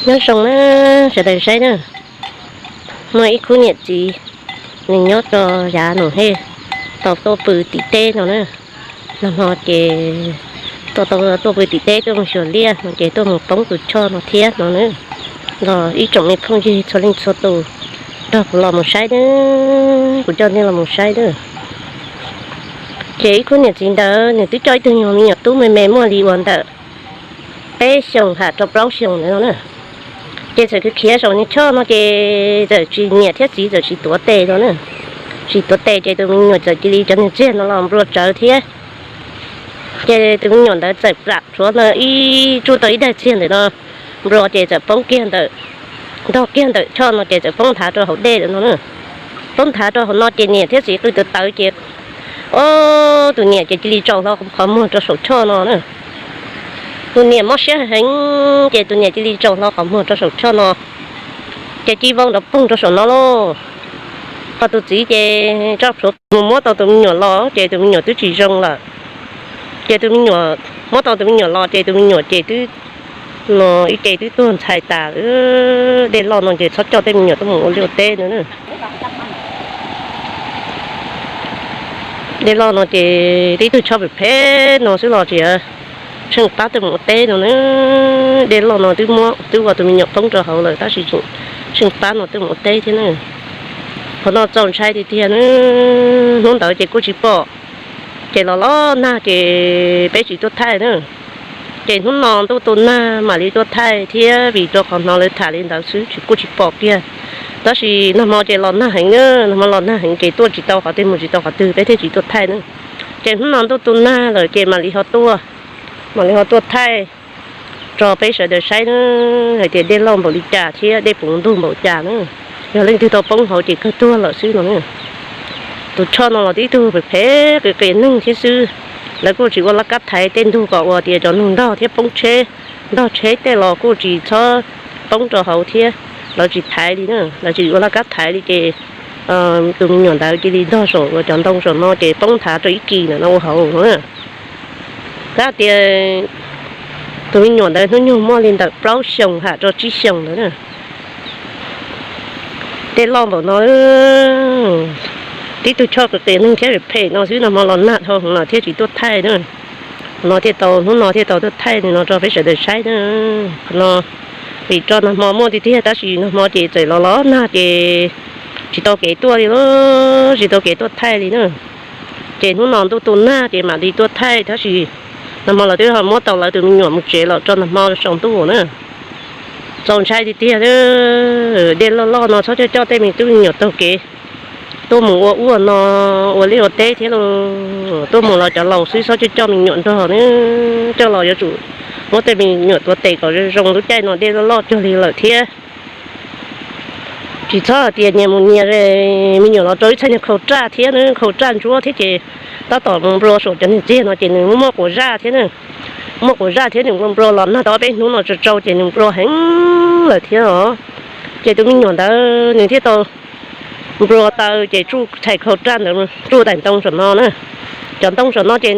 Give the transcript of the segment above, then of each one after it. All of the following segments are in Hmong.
Nyob zoo na, sawv daws saib na, muaj ib khub niam txiv, nws nyob rau yav Noom Hej, tau tuaj pw tim teb no na. Nag hmo ces tuaj, tau tuaj pw tim teb tuaj mus xyuas liaj no ces tuaj mus poob tus choj no thiab no na. Los ib tsoom me phooj ywg txhua leej txhua tus, nrog kuv los mus saib na, kuv coj nej los mus saib na. Ces ib khub niam txiv ntawd nws twb coj ib tug nyuag me nyuam tub me me muaj li uas ntawm peb xyoos ham rau plaub xyoos ntawd no na. Ces txawm khiav khiav saum niag choj no ces txawm tsis, niam thiab txiv txawm tsis tuav tes no na. Tsis tuav tes ces tus me nyuam txawm cia li cov niag txiag no los nplua tsawv thiab. Ces tus me nyuam ntawd txawm plam plhuav ntawd ib tsuj tau ib daig txiag ntawm no nplua ces txawm poob kiag ntawm, ntog kiag ntawm choj no ces txawm poob nthav rau hauv dej lawm no na. Poob nthav rau hauv no ces niam thiab txiv qw tawv tawv ces, o, tus niam ces cia li tsaus hlo qhov muag rau saum choj no na. Tus niam mob siab heev ces tus niam cia li tsaus hlo qhov muag rau saum choj no, ces ci vau nrov poog rau saum no lauj. Ho tus txiv ces tso plhuav mus muab tau tus me nyuam los ces tus me nyuam twb tsis zoo lawm. Ces tus me nyuam, muab tau tus me nyuam los ces tus me nyuam ces twb, no ib ce twb tuag ntxhais tas. Dej loj no ces txhob coj tej me nyuam tuaj mus ua liaj ua teb no na. Dej loj no ces tib tug choj phem phem no xwb los tsis tsheej pab tuaj mus ua teb no na. Dej loj no twb muab, twb ua tus me nyuam poob rau hauv lawm tab sis tsheej pab no tuaj mus ua teb thiab na. Qhov no txaus ntshai tiag tiag na. Hnub ntawd ces kuj tsis pom, ces los los nag ces peb tsis tuaj thaij na. Ces hnub no ntuj tu nag mam li tuaj thaij thiab vim rau qhov hnov lawv tham li ntawd xwb tsis, kuj tsis pom kiag. Tab sis nag hmo ces los nag heev na, nag hmo los nag heev ces tuaj tsis tau qhov twg mus tsis tau qhov twg peb thiaj tsis tuaj thaij na. Ces hnub no ntuj tu nag lawm ces mam li ho tuaj, mam li ho tuaj thaij rau peb sawv daws saib na, hais tias dej loj npaum li cas thiab dej puv ntug npaum cas na. Yog leej twg tau poob hauv ces kawg tuag lawm xwb no na. Tus choj no los tib tug phem phem qias qias neeg thiab xwb. Lawv kuj tsis ua laj kab thaiv tej ntug kom ua tias cov nug ntog thiab poob tsheb, ntog tsheb tej los kuj tsis txhob poob rau hauv thiab. Lawv tsis thaiv li na, lawv tsis ua laj kab thaiv li ces tus me nyuam ntawd cia li ntog saum cov ntoo saum no ces poob nthav rau ib kis ntawm no ua hauv no na. Tab tias tus me nyuam ntawd hnub nyoog muaj li ntawm plaub xyoos ham rau tsib xyoos ntawd na. Tej loj npaum no, tib tug choj qias qias neeg thiab phem no xwb, nag hmo los nag dhau hwv los thiaj tsis tuaj thaij na. No thiaj tau, hnub no thiaj tau tuaj thaij no rau peb sawv daws saib na. Qhov no vim rau nag hmo muaj tiag tiag tab sis nag hmo ces txawm los los nag ces tsis tau kev tuaj li, tsis tau kev tuaj thaij li na. Ces hnub no ntuj tu nag ces mam li tuaj thaij tab sis nag hmo lawv twb ho muab tau lawv tus me nyuam mus tsev los rau nag hmo tsaus ntuj na. Txaus ntshai tiag tiag, dej loj loj no txhob coj coj tej me tub me nyuam taug kev tuaj mus ua ub ua no, ua liaj ua teb thiab los tuaj mus los cov laus xwb txhob coj coj me nyuam nrog na. Coj los yuav tsum muab tej me nyuam tuav tes kom zoo zoo, lub caij no dej loj loj cuag li lawm thiab. Tsis txhob hais tias nyias mus nyias, me nyuam los rau ib txhia nyias khau raj thiab na, khau raj ntsuab thiab ces tab tom mus nplua saum cov niag txiag no ces nws muaj muaj quas zaj thiab na. Muaj quas zaj thiab nws nplua nplua los nag tau ob peb hnub no tsau tsau ces nws nplua heev lawm thiab os. Ces tus me nyuam ntawd nws thiaj tau nplua taw ces tsuj txhais khau raj ntawd tsuj daim ntoo saum no na. Cov ntoo saum no ces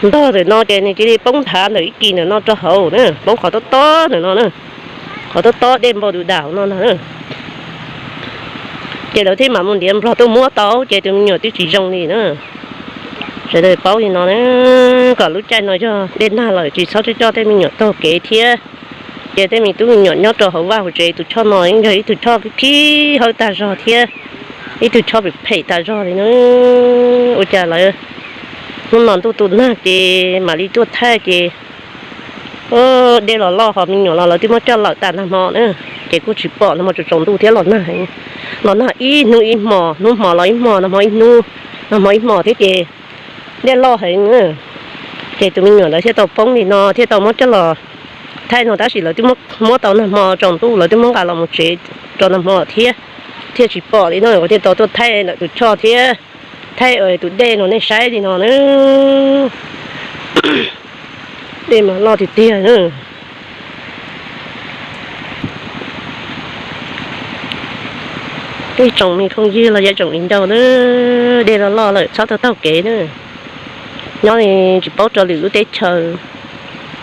ntog ntawm no ces nws cia li poob nthav ntawm ib kis ntawm no rau hauv na, poob qhov tob tob ntawm no na. Qhov tob tob dej npau du dam no na. Ces lawv thiaj mam mus ntiav nplog tuaj muab tau ces tus me nyuam twb tsis zoo li na. Sawv daws paub li no na, kom lub caij no yog dej nag lawm tsis txhob coj coj tej me nyuam taug kev thiab. Ces tej me tub me nyuam nyob rau hauv vaj hauv tsev, tus choj no yeej yog ib tug choj khib khib hawb tag zog thiab ib tug choj phem phem tag zog li na. Ua cas lawv hnub no ntuj tu nag ces mam li tuaj thaij ces dej los loj ho me nyuam los lawv twb muab coj lawm tas nag hmo na. Ces kuj tsis pom, nag hmo tsaus tsaus ntuj thiab los nag heev, los nag ib hnub ib hmos, hnub hmo los ib hmos, nag hmo ib hnub, nag hmo ib hmos thiab ces dej loj heev. Ces tus me nyuam ntawd thiaj tau poob li no thiaj tau muab coj los thaij no tab sis lawv twb muab tau nag hmo tsaus ntuj lawv twb muab nqa los mus tsev rau nag hmo thiab, thiaj tsis pom li no, kuv thiaj tau tuaj thaij ntawm tus choj thiab thaij tus dej no nej saib li no na. Dej mas loj tiag tiag na. Ib tsoom me phooj ywg los yog tsoom viv ncaus na, dej loj loj lawm txhob taug taug kev na. Nyob li tsis paub rau lwm lub teb chaws,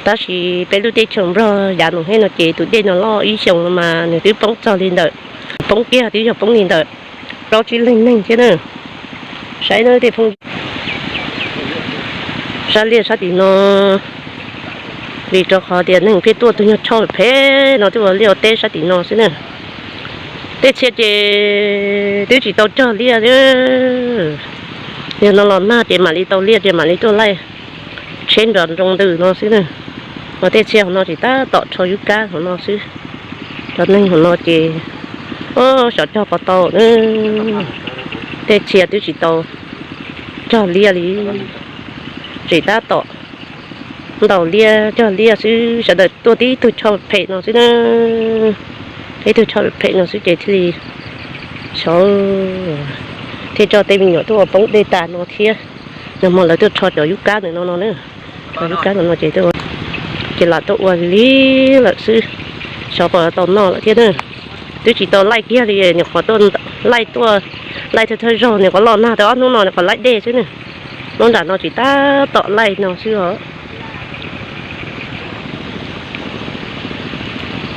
tab sis peb lub teb chaws Nplog yav nus hej no ces tus dej no loj ib xyoos no mas nws twb poob txog li ntawm, poob kiag twb yog poob li ntawm plaub tsib leeg neeg thiab na. Saib na tej phooj, sab liaj sab tim no, vim rau qhov tias neeg pheej tuaj tus nyuag choj phem no twb ua liaj ua teb sab tim no xwb na. Tej txhia ces twb tsis tau cog liaj li, yog no los nag ces mam li tau liaj ces mam li tuaj laij tsheb nrov nroo ntws no xwb na. Ho tej txhia hauv no tsis tab tom rho yub kab hauv no xwb. Cov neeg hauv no ces, o, xyov cog puas tau na. Tej txhia twb tsis tau cog liaj li, tseem tab tom ntaus liaj cog liaj xwb, sawv daws tuaj tib tug choj phem no xwb na. Tib tug choj phem no xwb ces thiaj li xyov, thiaj coj tej me nyuam tuaj ua poob dej tas no thiab. Nag hmo lawv tuaj rho cov yub kab ntawm no no na, cov yub kab ntawm no ces, ces lam tuaj ua li lawm xwb, xyov puas tau noj lawm thiab na. Twb tsis tau laij kiag li, nyuam qhuav tuaj laij tuaj, laij thawj thawj zaug, nyuam qhuav los nag tau ob hnub no nyuam qhuav laij dej xwb na. Lub nram no tsis tab tom laij no xwb os.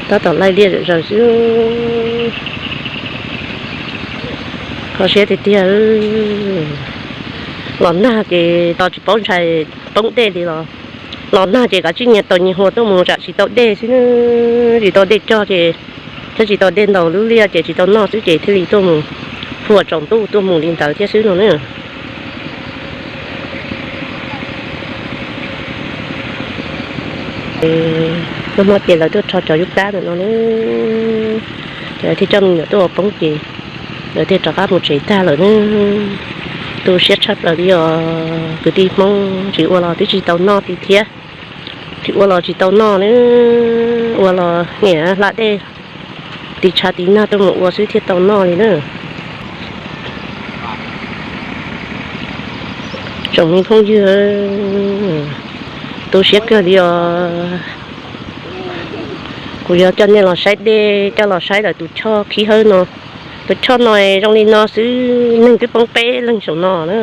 Tab tom laij liaj zom zaws xwb. Kho siab tiag tiag. Los nag ces tos tsis paub ntshai poob dej li los, los nag ces kav tsij nyias taus nyias hua tuaj mus tsam tsis tau dej xwb, tsis tau dej cog ces, thiab tsis tau dej ntaus lub liaj ces tsis tau noj xwb ces thiaj li tuaj mus, hua tsaus ntuj tuaj mus li ntawd thiab xwb no na. Nag hmo ces lawv tuaj rho cov yub kab ntawm no na, ces lawv thiaj coj me nyuam tuaj ua poob ces lawv thiaj rov qab mus tsev tag lawm na. Tu siab tshaj plaws li os kwv tij Hmoob, tsis ua los twb tsis tau noj li thiab. Tsis ua los tsis tau noj na, ua los niam hla dej tiv tshav tiv nag tuaj mus ua xwb thiaj tau noj li na. Tsoom me phooj ywg, tu siab kawg li os. Kuv yuav coj nej los saib dej, coj los saib lawm tus choj khib hawb no. Tus choj no zoo li no xwb, neeg twb poob peb leeg saum no na.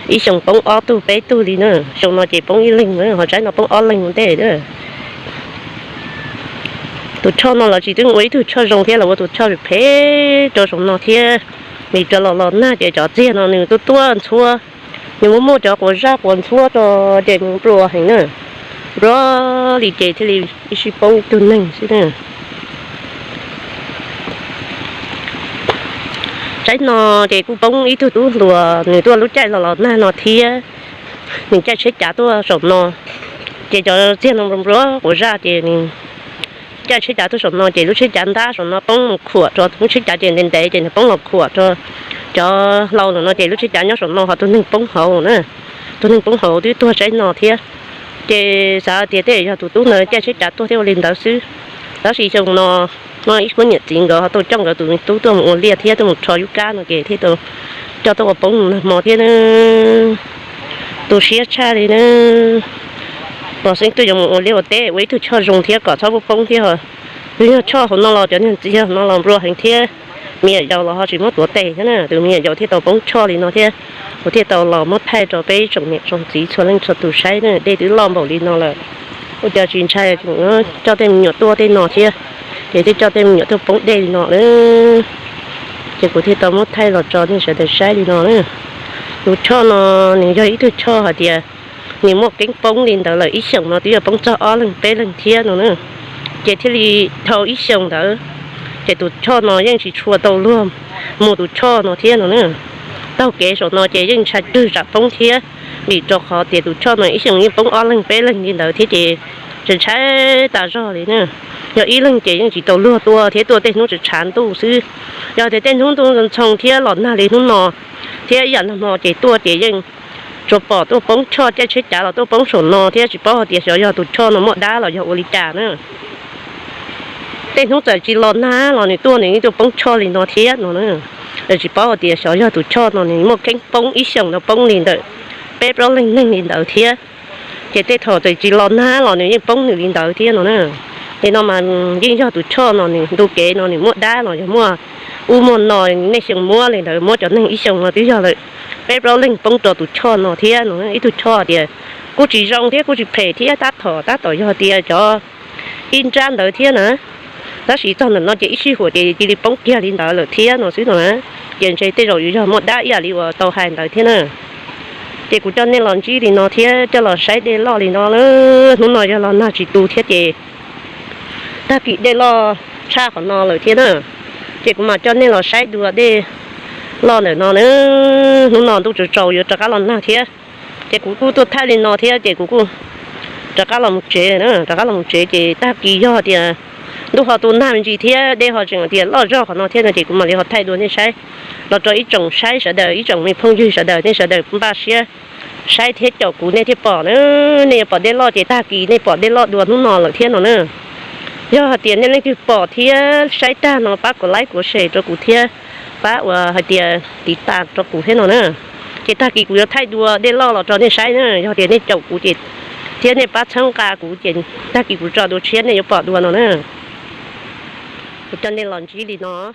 Ib xyoos poob ob tug peb tug li na, xyoo no ces poob ib leeg na, ho tsaib no poob ob leeg ua ntej na. Tus choj no lawv tsis twb ua ib tug choj zoo thiab, lawv ua tus choj phem rau saum no thiab. Vim rau los los nag ces cov txiag no nws tuaj tuaj ntxhuab, nws muaj muaj cov quas zaj quas ntxhuab rau ces nws nplua heev na. Nplua li ces thiaj li ib sij poob ib tug neeg xwb na. Tsaib no ces kuj poob ib tug tub hluas, nws tuaj lub caij los los nag no thiab, nws caij tsheb cav tuaj saum no, ces cov txiag no nplua nplua quas zaj ces nws caij tsheb cav tuaj saum no ces lub tsheb cav ntab saum no poob mus khuam rau, lub tsheb cav ces ntev ntev ces nws poob los khuam rau cov hlau no ces lub tsheb cav nyob saum no ho tus neeg poob hauv na. Tus neeg poob hauv twb tuag tsaib no thiab. Ces xav tias tej yog tus tub ntawd caij tsheb cav tuaj thiab ua li ntawd xwb. Tab sis xyoo no muaj ib khub niam txiv nkawd ho tau coj nkawd tus tub tuaj mus ua liaj thiab tuaj mus rho yub kab no ces thiaj tau coj tuaj ua poob nag hmo thiab na. Tu siab tshaj li na. Pom xeeb twg yuav mus ua liaj ua teb ua ib tug choj zoo thiab kom txhob poob poob thiab. Yog choj hauv no los cov niag txiag hauv no los nplua heev thiab, me nyuam yaus los ho tsis muab tuav tes thiab na, tus me nyuam yaus thiaj tau poob choj li no thiab. Kuv thiaj tau los muab thaij rau peb tsoom niam tsoom txiv txhua leej txhua tus saib na, dej twb loj npaum li no lawm. Ua cas tsis ntshai, coj tej me nyuam tuaj tej no thiab, ces thiaj coj tej me nyuam tuaj poob dej li no na. Ces kuv thiaj tau muab thaij los tso nej sawv daws saib li no na. Tus choj no nws yog ib tug choj hais tias nws muaj keeb poob li ntawd lawm ib xyoos no twb yuav poob txog ob leeg peb leeg thiab no na. Ces thiaj li dhau ib xyoos ntawd, ces tus choj no yeej tsis tshua tau luag mus tus choj no thiab no na. Taug kev saum no ces yeej ntshai kawg tsam poob thiab, vim rau qhov tias tus choj no ib xyoos yeej poob ob leeg peb leeg li ntawd thiab ces ntshai ntshai tas zog li na. Yog ib leeg ces yeej tsis tau luag tuaj thiab, tuaj tej hnub tshav tshav ntuj xwb. Yog tias tej hnub ntuj ntxhoo thiab los nag li hnub no thiab ib yam nag hmo ces tuaj ces yeej tsuas pom tuaj poob choj, caij tsheb cav los tuaj poob saum no thiab, tsis paub hais tias xyov yog tus choj no muaj dab los yog ua li cas na. Tej hnub txawm tsis los nag los nws tuaj nws yeej tuaj poob choj li no thiab no na. Tsis paub hais tias xyov yog tus choj no nws muaj kheeb poob ib xyoos no poob li ntawm peb plaub leeg neeg li ntawd thiab. Ces tej thaum txawm tsis los nag los nws yeej poob nws li ntawd thiab no na. Ces no mas yeej yog tus choj no nws ntu kev no nws muaj dab los yog muaj ub muaj no, nej xyoo muab li ntawd muab cov neeg ib xyoos no twb yog lawm peb plaub leeg poob rau tus choj no thiab no. Ib tug choj tias kuj tsis zoo thiab kuj tsis phem thiab, tab tom tab tom yog tias cov ib nrab ntawd thiab na. Tab sis txog ntawm no ces ib sij huam ces cia li poob kiag li ntawd lawm thiab no xwb no. Ces ntshe tej zaum yuav yog muaj dab ib yam li uas tau hais ntawd thiab na. Ces kuv coj nej los ntsib li no thiab coj los saib dej loj li no. Hnub no yog los nag tsis tu thiab ces tag kis dej loj tshaj qhov no lawm thiab na. Ces kuv mam coj nej los saib dua dej loj ntawm no na. Hnub no ntuj tsaus tsaus yuav rov qab los nag thiab. Ces kuv kuj tuaj thaij li no thiab ces kuv kuj rov qab los mus tsev na, rov qab los mus tsev ces tag kis yog tias ntuj ho tu nag me ntsis thiab dej ho tseem tias loj zog qhov no thiab no ces kuv mam li ho thaij dua nej saib los rau ib tsoom saib sawv daws, ib tsoom me phooj ywg sawv daws, nej sawv daws npaj siab saib thiab caum kuv nej thiaj pom na. Nej yuav pom dej loj ces tag kis nej pom dej loj dua hnub no lawm thiab no na. Yog hais tias nej leej twg pom thiab saib tag no pab kuv like kuv share rau kuv thiab pab uas hais tias tiv tas rau kuv thiab no na. Ces tag kis kuv yuav thaij dua dej loj los rau nej saib na, yog tias nej caum kuv ces thiab nej pab txhawb nqa kuv ces tag kis kuv tso dua tshiab nej yuav pom dua no na. Kuv coj nej los ntsib li no.